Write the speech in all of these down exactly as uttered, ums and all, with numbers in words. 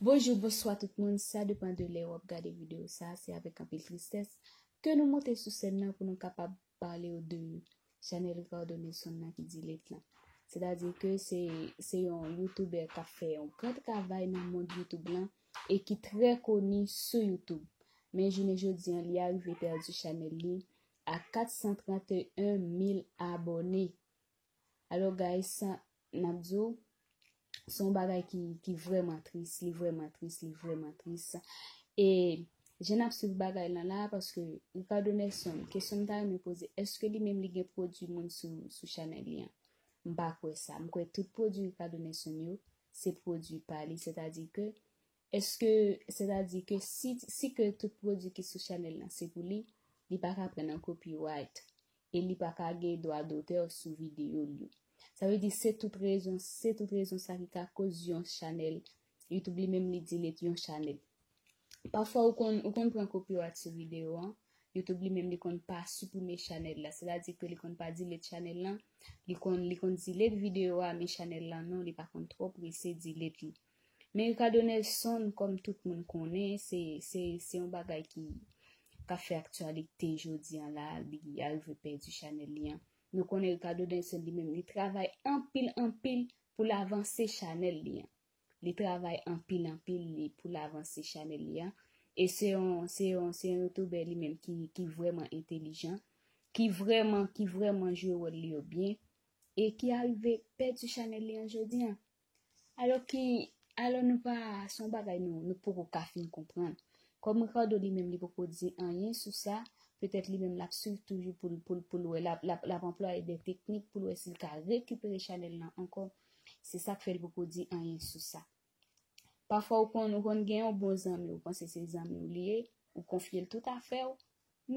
Bonjou, bonswa tout moun, sa depann de lè w ap gade videyo sa, se avèk anpil tristès ke nou monte sou sèn nan pou nou kapab pale w de chanèl Ricardo Nelson nan ki delete lan. Sètadi ke se, se yon youtubè k ap fè yon gran travay nan mond YouTube lan e ki trè koni sou YouTube. Men jounen jodi an, li arive pèdi chanèl li a kat san trant e en mil abòne. Alò, guys, n ap di w, se yon bagay ki, ki vrèman tris, li vrèman tris, li vrèman tris. E jan n ap swiv bagay lan la, paske Ricardo Nelson, kesyon m ta renmen poze, èske li menm li gen pwodui moun sou, sou chanèl li an? M pa kwè sa. M kwè tout pwodui Ricardo Nelson yo, se pwodui pa li. Sètadi ke, èske, sètadi ke si, si ke tout pwodui ki sou chanèl lan se pou li, li pa ka pran nan copyright. E li pa ka gen dwa dotè sou videyo l yo. Sa vle di se tout rezon, se tout rezon sa ki ka koz yon chanèl YouTube li menm li delete yon chanèl. Pafwa ou konn, ou konn pran copyright sou videyo an, YouTube li menm li konn pa siprime chanèl la. Sètadi ke li konn pa delete chanèl lan, li konn, li konn delete videyo a, men chanèl lan non, li pa konn twò prese delete li. Men Ricardo Nelson, kòm tout moun konnen, se, se, se yon bagay ki, k ap fè aktyalite jodi an la, li arive pèdi chanèl li an. Nou konnen Ricardo Nelson li menm, li travay anpil, anpil pou l avanse chanèl li an. Li travay anpil, anpil li, pou l avanse chanèl li an. E se yon, se yon, se yon youtubè li menm ki, ki vrèman entelijan, ki vrèman, ki vrèman jwe wòl li yo byen, e ki arive pèdi chanèl li an jodi an. Alò ki, alò nou pa, se yon bagay nou, nou poko ka fin konprann. Kòm Ricardo li menm li poko di anyen sou sa, petèt li menm l ap swiv toujou pou l, pou l, pou l wè, l ap, l ap, l ap anplwaye de teknik pou l wè si l ka rekipere chanèl lan ankò. Se sa k fè l poko di anyen sou sa. Pafwa ou konn, ou konn gen yon bon zanmi, ou panse se zanmi w li ye, ou konfye l tout afè w,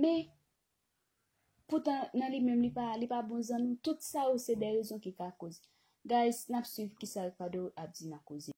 men poutan nan li menm li pa, li pa bon zanmi w. Tout sa yo se de rezon ki ka koz. Guys, n ap swiv kisa Ricardo ap di nan koze.